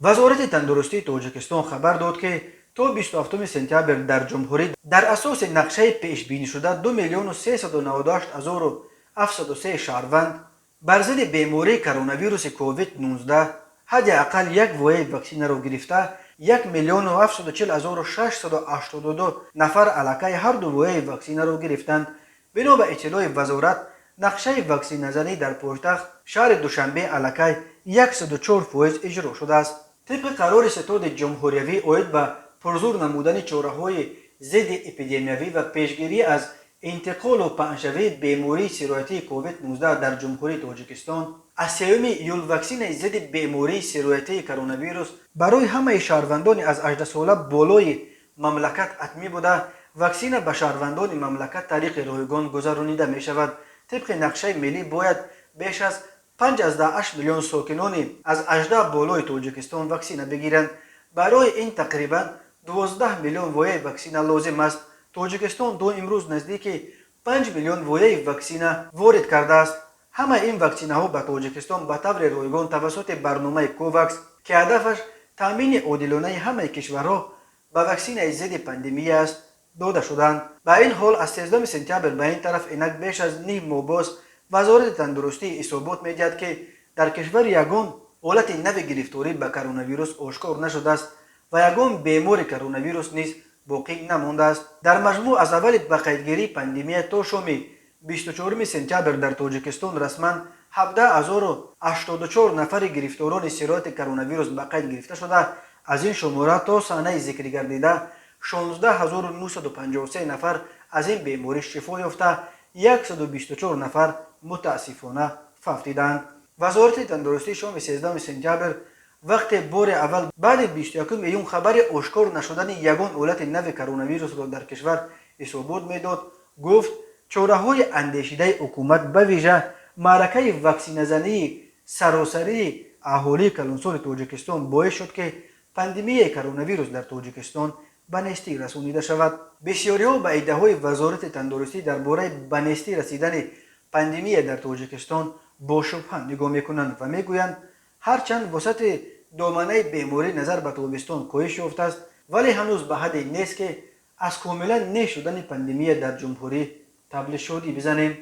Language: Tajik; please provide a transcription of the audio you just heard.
Вазорати тандурустии Тоҷикистон хабар дод, ки то 27 сентябр дар ҷумҳурӣ дар асоси нақшаи пешбинишуда 2 миллиону 398 ҳазору 703 шаҳрванд бар зидди бемории коронавируси COVID-19 ҳадди ақал як вояи ваксинаро гирифта, 1 миллиону 740 ҳазору 682 нафар аллакай ҳарду вояи ваксинаро гирифтанд. Бино ба иттилои вазорат, нақшаи ваксиназанӣ дар пойтахт, шаҳри Душанбе, аллакай 104% иҷро шудааст. Тибқи қарори Ситоди ҷумҳуриявӣ оид ба пурзур намудани чораҳои зидди эпидемиявӣ ва пешгирӣ аз интиқолу паҳншавии бемории сироятии COVID-19 дар Ҷумҳурии Тоҷикистон, аз 3 июл ваксинаи зидди бемории сироятии коронавирус барои ҳамаи шаҳрвандони аз 18 сола болои мамлакат ҳатмӣ буда, ваксина ба шаҳрвандони мамлакат тариқи ройгон гузаронида мешавад. Тибқи нақшаи миллӣ бояд беш аз 5,8 миллион сокинони аз 18 болои Тоҷикистон ваксина бигиранд. Барои ин тақрибан 12 миллион вояи ваксина лозим аст. Тоҷикистон то имрӯз наздики 5 миллион вояи ваксина ворид кардааст. Ҳамаи ин ваксинаҳо ба Тоҷикистон ба таври ройгон тавассути барномаи Ковакс, ки ҳадафаш таъмини одилонаи ҳамаи кишварҳо ба ваксинаи зидди пандемия аст, дода шуданд. Ба ин ҳол, аз 13 сентябр ба ин тараф, инак беш аз ним моҳ боз, Вазорати тандурустӣ ҳисобот медиҳад, ки дар кишвар ягон ҳолати нави гирифторӣ ба коронавирус ошкор нашудааст ва ягон бемори коронавирус низ боқӣ намондааст. Дар маҷмӯъ, аз аввали ба қайдгирии пандемия то шоми 24 сентябр дар Тоҷикистон расман 17 084 нафари гирифторони сирояти коронавирус ба қайд гирифта шуда, аз ин шумора то саҳнаи зикргардида 16 953 нафар аз ин беморӣ шифо ёфта, 124 нафар мутаассифона фавтиданд. Вазорати тандурустӣ шоми 13 сентябр, вақте бори аввал баъди 21 июн хабари ошкор нашудани ягон ҳолати нави коронавирусро дар кишвар ҳисобот медод, гуфт, чораҳои андешидаи ҳукумат, ба вижа маъракаи ваксиназании саросарии аҳолии калонсоли Тоҷикистон, боис шуд, ки пандемияи коронавирус дар Тоҷикистон ба нестӣ расонида шавад. Бисёриҳо ба иддаоҳои Вазорати тандурустӣ дар бораи ба нестӣ расидани пандемия дар Тоҷикистон бо шубҳа нигоҳ мекунанд ва мегӯянд, ҳарчанд вусъати доманаи беморӣ назар ба тобистон коҳиш ёфтааст, вале ҳанӯз ба ҳадде нест, ки аз комилан нест шудани пандемия дар ҷумҳурӣ табли шодӣ бизанем.